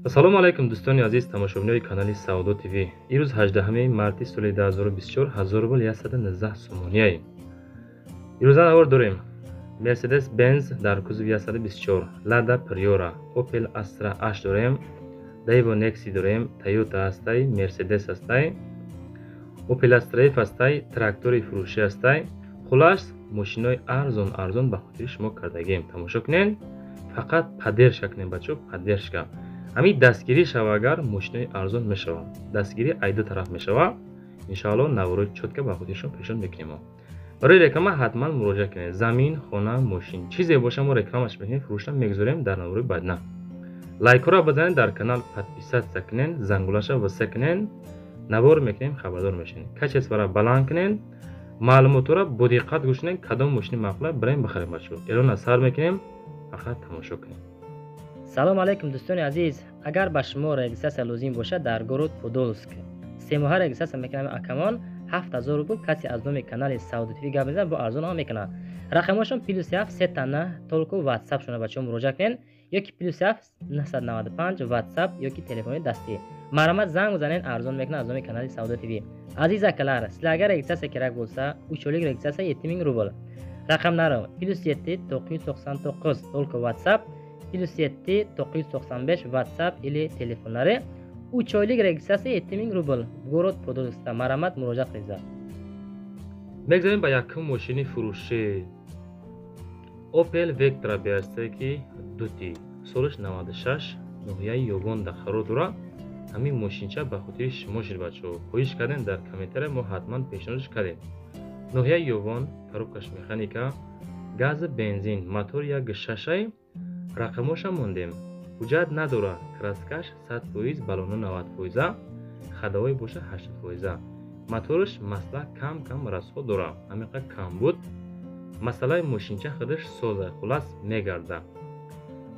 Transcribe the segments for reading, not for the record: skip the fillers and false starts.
Ассалому алайкум, дӯстони азиз, тамошобинои канали Савдо ТВ. Ирӯз 18 марти соли 2024, 1000 рубл 119 сомонияй. Ирӯза навор дорем: Мерседес Бенз дар кузови 124, Лада Приора, Опел Астра H дорем, Daewoo Nexi дорем, Toyota ҳастай, Мерседес ҳастай, Opel Astra F ҳастай, трактори фурӯшӣ ҳастай. Хулас, мошинои арзон арзон ба хотири шумо кардагием. Тамошо кунед, фақат поддержка кунед, бачаҳо, поддержка. Ҳамин дастгирӣ шава, агар мошинои арзон мешавад. Дастгирӣ айду тараф мешавад. Иншоалло, наворои чётко ба хотири шумо пешниҳод мекунем. Барои реклама ҳатман муроҷиат кунед. Замин, хона, мошин, чизе боша, мо рекламаш мекунем, фурӯшам мегузорем дар наворои баъдина. Лайкҳоро бизанед, дар канал подписаться кунед, зангулаша васа кунед, навор мекунем, хабардор мешавед. Качествора баланд кунед, маълумотҳоро бо диққат гӯш кунед, кадом мошини маъқула, бираем бихарем, бачаҳо. Эълона сар мекунем, фақат тамошо кунед. Салом алейкум, дӯстони азиз! Агар ба шумо регистрация лозим бошад, дар город Подолск 3 моҳа регистрация мекунам, акамон, 7000 рубл. Касе аз номи канали Савдо ТВ гап мезанад, бо арзон ҳам мекунад. Рақамҳошон +7 999, только ватсап шуна, бачаҳо, муроҷиат кунед, ёки +7 995 ватсап ёки телефони дастӣ. Марҳамат, занг бизанед, арзон мекунад аз номи канали Савдо ТВ. Азиз акалар, силарга регистрация kerak bo'lsa, 3 oylik регистрация 7000 рубл. Raqamlari +7 999, только whatsapp, +7 995 whatsapp или telefonlari. 3 oylik регистрация 7000 рубл, город Подольскда. Марҳамат, муроҷиат кунед. Мегзарем ба якум мошини фурӯшӣ. Opel Vectra биастае, ки дути солаш 96, ноҳияи Ёвонда қарор дорад. Ҳамин мошинча ба хотири шумо шид, бачаҳо. Хоҳиш кардем дар комментария, мо ҳатман пешниҳодш кардем. Ноҳияи Ёвон, коробкаш механика, гази бензин, мотор як шашай. Рақамоша мондем. Ҳуҷҷат надорад, краскаш 100%, баллоно 90%, ходовой боша 80%. Мотораш масла кам кам расход дорад, ҳамиқа кам буд. Масъалаи мошинча худаш соза, хулас, мегарда.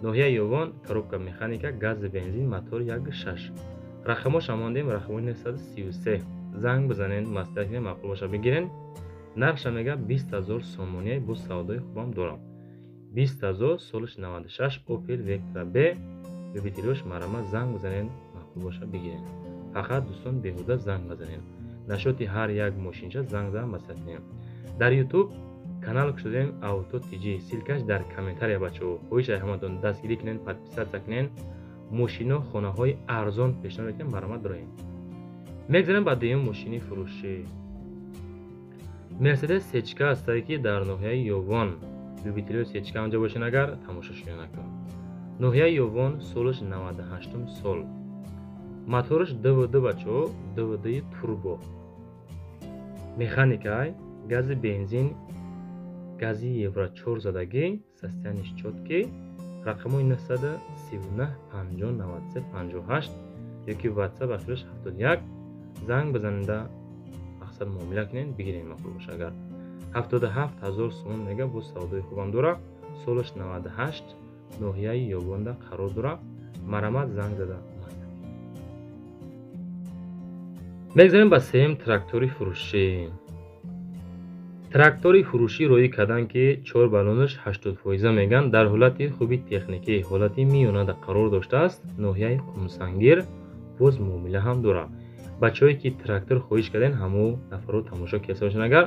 Ноҳияи Ёвон, коробка механика, гази бензин, мотор як шаш. Рақамоша мондем, рақамои 933. Занг бизанед, маслиҳат кунед, маъқул боша, бигирен. Нархша мега 20 000 сомония, бо савдои хубам дорам. 20 000, солаш 96, Opel Vectra B. Любителёш, марҳамат, занг бизанед, маъқул боша, бигирен. Фақат, дӯстон, беҳуда занг назанед. Насчёти ҳар як мошинча занг зада маслиҳат кунем. Дар Ютуб канал кушодем, Авто ТЖ, ссылкаш дар комментария, бачаҳо. Хоҳиш ҳаматон, дастгирӣ кунед, подписаться кунед. Мошино, хонаҳои арзон пешниҳод мекунем, марҳамат, бироем. Мегзарем ба дуюм мошини фурӯшӣ. Мерседес сечка ҳастае, ки дар ноҳияи Ёвон. Любителёи сечка онҷо бошен, агар тамошо шуда накун. Ноҳияи Ёвон, солаш 98-ум сол, мотораш ДВД, бачаҳо, ДВДи турбо, механикай, гази бензин, гази евро 4 задагӣ, состояниш чёткий. Рақамҳои 939 50 93 58 ёки ватсап ахираш 71. Занг бизанеда, мақсад муомила кунед, бигиред, маъқул боша агар. 77 000 сомон мега, бо савдои хубам дора. Солаш 98, ноҳияи Ёвонда қарор дора. Марҳамат, занг зада. Мегзарем ба сеюм трактори фурӯшӣ. Трактори фурӯшӣ роӣ карданд, ки чор баллонаш 80% меган, дар ҳолати хуби техникӣ, ҳолати миёнада қарор доштааст. Ноҳияи Қумсангир, боз муомила ҳам дорад. Бачаҳое ки трактор хоҳиш кардем, ҳамо нафарро тамошо кеса бошанд, агар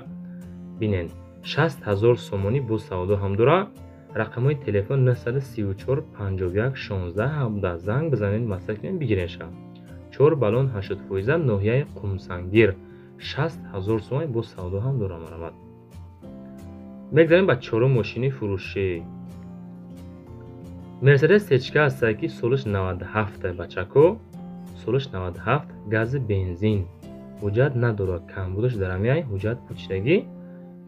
бинед, 60 000 сомонӣ, боз савдо ҳам дорад. Рақамҳои телефон 934 51 16 17. Занг бизанед, маслиҳат кунед, бигиред ша. Чор баллон 80%, ноҳияи Қумсангир, 60 000 сомонӣ, боз савдо ҳам дорад. Марҳамат. Мегзарем ба чорум мошини фурӯшӣ. Мерседес сечка ҳастае, ки солаш 97, бачако, солаш 97, гази бензин, ҳуҷҷат надорад, камбудаш дар ҳамияй, ҳуҷҷат пучидагӣ,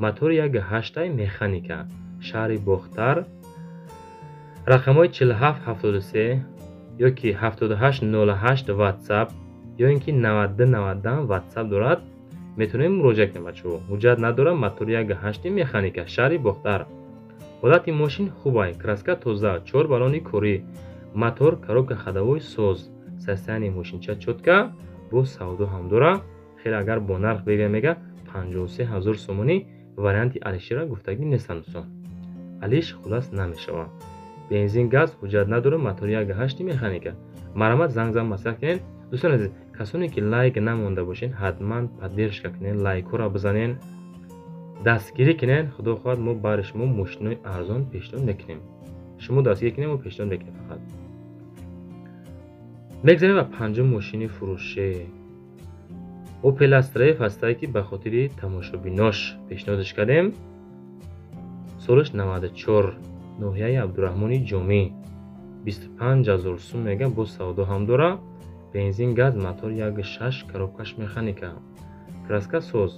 мотори як ҳаштай, механика, шаҳри Бохтар. Рақамҳои 47 73 ёки 78 08 ватсап ё ин ки 92 90 ватсап дорад, метавонем муроҷиат кунем, бачаҳо. Ҳуҷҷат надорад, мотори як ҳашти, механика, шаҳри Бохтар. Ҳолати мошин хубай, краска тоза, чор баллони корӣ, мотор, коробка ходовой соз, состояние мошинча чётко, боз савдо ҳам дорад. Хеле агар бо нарх бигӯям, мега 53 000 сомонӣ. Варианти алишира гуфтагӣ нестанд, дӯстон, алиш хулас намешавад. Бензин, газ, ҳуҷҷат надорад, мотори 1.8 механика. Марҳамат, занг зан, маслиҳат кунед. Дӯстони азиз, касоне ки лайк намонда бошед, ҳатман поддержка кунед, лайкҳоро бизанед, дастгирӣ кунед. Худо хоҳад, мо бари шумо мошинои арзон пешниҳод мекунем. Шумо дастгирӣ кунед, мо пешниҳод мекунем фақат. Мегзарем ба панҷум мошини фурӯшӣ. Opel Astra F ҳастае, ки ба хотири тамошобинош пешниҳодаш кардем. Солаш 94, ноҳияи Абдураҳмони Ҷомӣ. 25 000 сум мегӯям, боз савдо ҳам дора. Бензин, газ, мотор 1.6, коробкаш механика. Краска соз.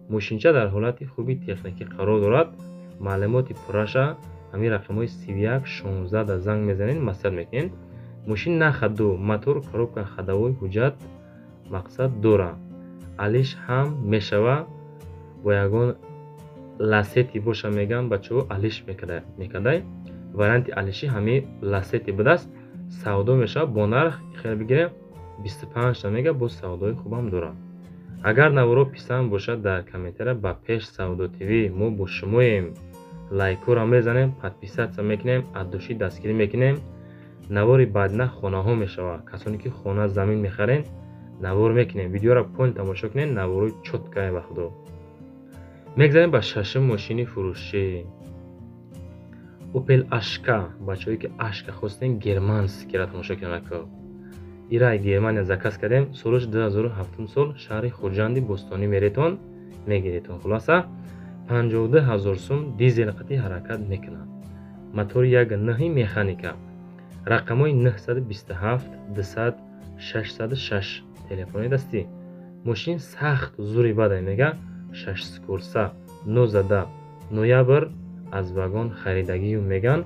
Мошинча дар ҳолати хуби техникӣ қарор дорад. Маълумоти пурраша ҳамин рақамҳои 31 16 да занг мезанед, маслиҳат мекунед. Мошин на ходу, мотор, коробка ходовой, ҳуҷҷат мақсад дора. Алиш ҳам мешава, бо ягон Ласети боша, мегӯям, бачаҳо, алиш мекардай. Варианти алишӣ ҳамин Ласети будааст. Савдо мешавад бо нарх хеле бигирем, 25 та мега, боз савдои хубам дорад. Агар наворо писанд бошад, дар комментария «Ба пеш, Савдо ТВ, мо бо шумоем», лайкҳоро мезанем, подписаться мекунем, от души дастгирӣ мекунем. Навори баъдина хонаҳо мешавад. Касоне ки хона, замин мехарен, навор мекунем. Видеоро полный тамошо кунед, наворои чёткая, ба худо. Мегзарем ба шашум мошини фурӯшӣ. Opel Ашка. Бачаҳое ки Ашка хостем, германскийра тамошо кунед. Ира Германия заказ кардем, солаш 2007 сол, шаҳри Хуҷанди бостонӣ меретон, мегиретон. Хулоса, 52 ҳазор сум, дизел қати ҳаракат мекунад. Мотори 1.9 механика. Рақамҳои 927 200 606 телефони дастӣ. Мошин сахт зури бадай, мега, шашскоростя, нозада ноябр аз вагон харидагию меган.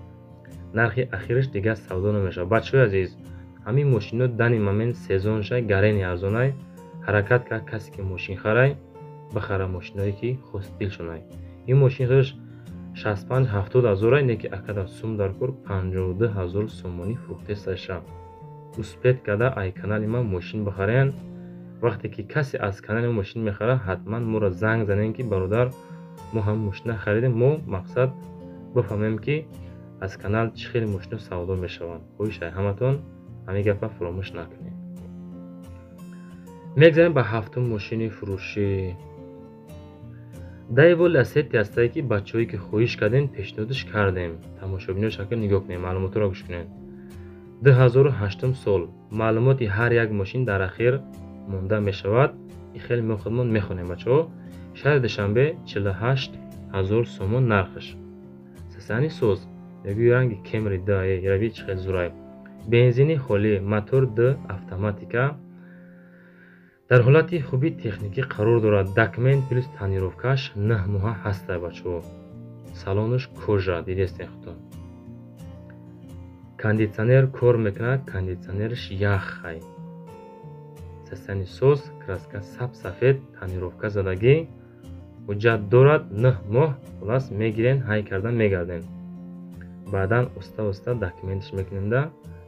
Нархи ахираш, дигар савдо намешавад. Бачаҳои азиз, ҳамин мошино данный момент сезоншай, гарени арзонай. Ҳаракат кард, касе ки мошин харай, бихара мошиное ки хостдилшонай. Ин мошин худаш 65 70 ҳазорай, не ки акада сум дар кор, 52 ҳазор сомонӣ фурӯхтесаша. Успеть карда ай канали ман мошин бихарен. Вақте ки касе аз канали мо мошин мехарад, ҳатман моро занг занем, ки бародар, мо ҳам мошина харидем. Мо мақсад бифаҳмем, ки аз канал чӣ хеле мошино савдо мешаванд. Хоҳишай ҳаматон, ҳамин гапа фуромӯш накунед. Мегзарем ба ҳафтум мошини фурӯшӣ. Даево Ласети ҳастае, ки бачаҳое ки хоҳиш кардем, пешниҳодаш кардем. Тамошобино шакл нигоҳ кунед, маълумотро гӯш кунед. 2008 сол. Маълумоти ҳар як мошин дар ахир монда мешавад, и хеле мо худмон мехонем, бачаҳо. Шаҳри Душанбе, 48 ҳазор сомон нархаш. Состояние соз, мегӯи ранги Кемри дае рави, чӣ хел зурай. Бензини холӣ, мотор д автоматика, дар ҳолати хуби техникӣ қарор дорад. Документ плюс тонировкаш 9 моҳа ҳаста, бачаҳо. Салонаш кожа, дидестен худтон. Кондитсионер кор мекунад, кондитсионераш яхай. Состояние соз, краска саб сафед, тонировка задагӣ, ҳуҷҷат дорад 9 моҳ. Хулас, мегирен, ҳай кардан мегарден. Баъдан оста оста документаш мекунемда,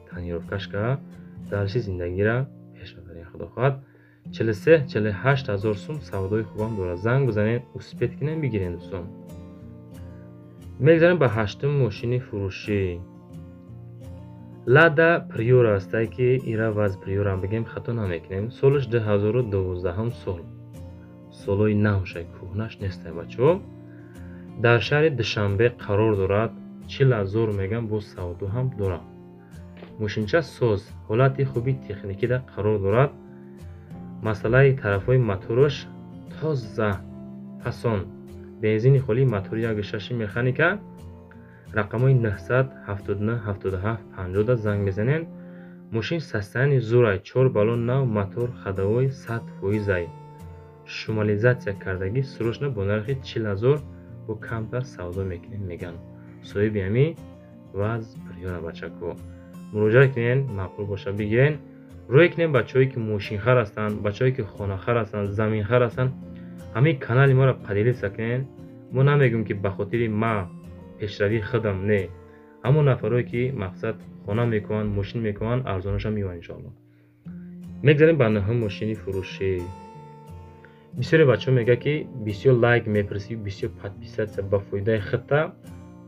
тонировкаш ка, дальше зиндагиро пеш мебарем, худо хоҳад. 43 48 ҳазор сум, савдои хубам дорад. Занг бизанед, успеть кунем, бигирем, дӯстон. Мегзарем ба ҳаштум мошини фурӯшӣ. Лада Приора ҳастае, ки ира ВАЗ Приорам бигем, хато намекунем. Солаш 2012 сол, солҳои навшай, кӯҳнаш нестай, бачаҳо. Дар шаҳри Душанбе қарор дорад. 40 ҳазор мегам, боз савдо ҳам дорад. Мошинча соз, ҳолати хуби техникида қарор дорад. Масъалаи тарафҳои мотораш тоза, фасон. Бензини холӣ, мотори 1.6 механика. Рақамҳои 979 77 50 занг мезанед. Мошин состояние зурай, чор баллон нав, мотор ходовой 100 фоизай, шумализатсия кардагӣ. Срочно бо нархи 40 ҳазор бо камтар савдо мекунем, мегӯянд соҳиби ҳамин ВАЗ Приора. Бачако, муроҷиат кунед, маъқул боша, бигирен. Рӯе кунем, бачаҳое ки мошинхар ҳастанд, бачаҳое ки хонахар ҳастанд, заминхар ҳастанд, ҳамин канали моро поделиться кунед. Мо намегӯем, ки ба хотири ма пешравии худам, не, ҳамон нафарое ки мақсад хона мекунанд, мошин мекунанд, арзонаша меёбанд, иншоалло. Мегзарем ба нӯҳум мошини фурӯшӣ. Бисёре бачаҳо мегӯяд, ки бисёр лайк мепурсӣ, бисёр подписаться, ба фоидаи худта.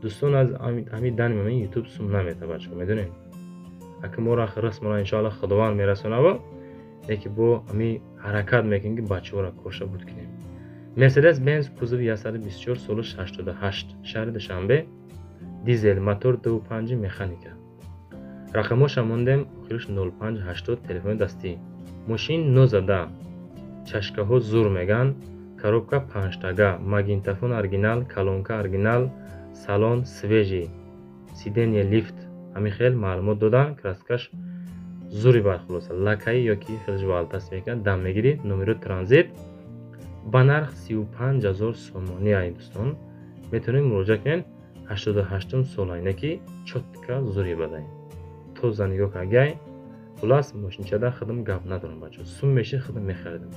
Дӯстон, аз ҳамин дани ман YouTube сум намета, бачаҳо, медонед. Аки моро расмона иншоалло Худованд мерасонава, леки бо ҳамин ҳаракат мекунем, ки бачаҳоро корша буд кунем. Мерседес Бенз кузови 124, соли 88, шаҳри Душанбе, дизел, мотор 2.5, механика. Рақамоша мондем, охириш 0580, телефони дастӣ. Мошин нозада, чашкаҳо зур меган, коробка панҷтага, магнитофон оригинал, колонка оригинал, салон свежий, сиденье лифт, ҳамин хел маълумот додан, краскаш зури бад, хулоса лакаи ёки хелш валтас мекунад, дам мегирӣ, номеро транзит, ба нарх 35 000 сомонӣ ай, дӯстон, метавонед муроҷиат кунед. 88-ум сол айна ки чётко зури бадай, тоза нигоҳ кагай. Хулас, мошинчада худам гап надорам, бачаҳо, сум меши худам мехаридам.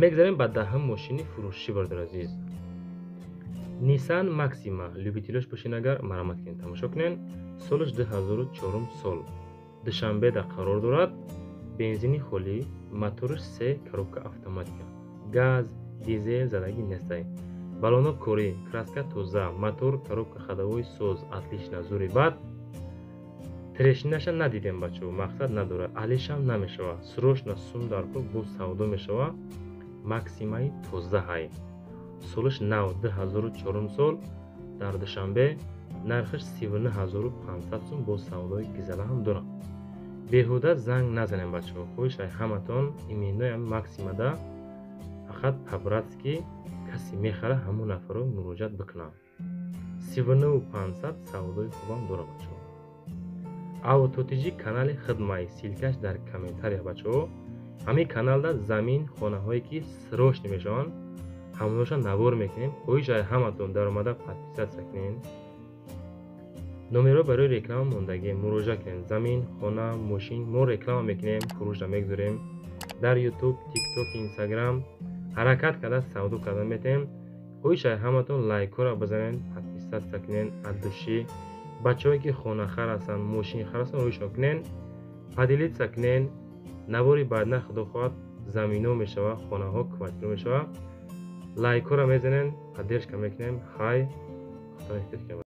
Мегзарем ба даҳум мошини фурӯшӣ, бародари азиз. Nissan Maxima, любителёш бошед агар, марамат кунед, тамошо кунед. Солаш 2004 сол, Душанбеда қарор дорад, бензини холӣ, мотораш се, коробка автоматика, газ, дизел задагӣ нестай, баллоно корӣ, краска тоза, мотор, коробка ходовой соз, отлично, зури бад. Трещинаша надидем, бачаҳо, мақсад надорад, алишам намешава. Срочно сум дар кор, боз савдо мешава. Максимаи тоза ҳай, солаш нав, 2004 сол, дар Душанбе, нархаш 39 500 сум, боз савдои гизала ҳам дорад. Беҳуда занг назанем, бачаҳо, хоҳиш ай ҳаматон, именоям Максимада фақат по-братски касе мехара, ҳамон нафарро муроҷиат бикунам. 39 500, савдои хубам дорад, бачаҳо. Автотиҷи канали хидмай, ссылкаш дар комментария, бачаҳо. Ҳамин каналда замин, хонаҳое ки срочно мешаванд, ҳамоноша навор мекунем. Хоҳиш ай ҳаматон, даромада подписаться кунед. Номерҳо барои реклама мондагӣ, муроҷиат кунед. Замин, хона, мошин мо реклама мекунем, фурӯшда мегузорем дар Ютуб, Тикток, Инстаграм. Ҳаракат карда савдо карда метавем. Хоҳиш ай ҳаматон, лайкҳоро бизанед, подписаться кунед от души. Бачаҳое ки хонахар ҳастанд, мошинхар ҳастанд, роҳишон кунед, поделиться кунед. Навори баъдна, худо хоҳад, замино мешава, хонаҳо, квартира мешава. Лайкҳоро мезанем, поддержка мекунем. Хай, худо эҳтиёт кунед.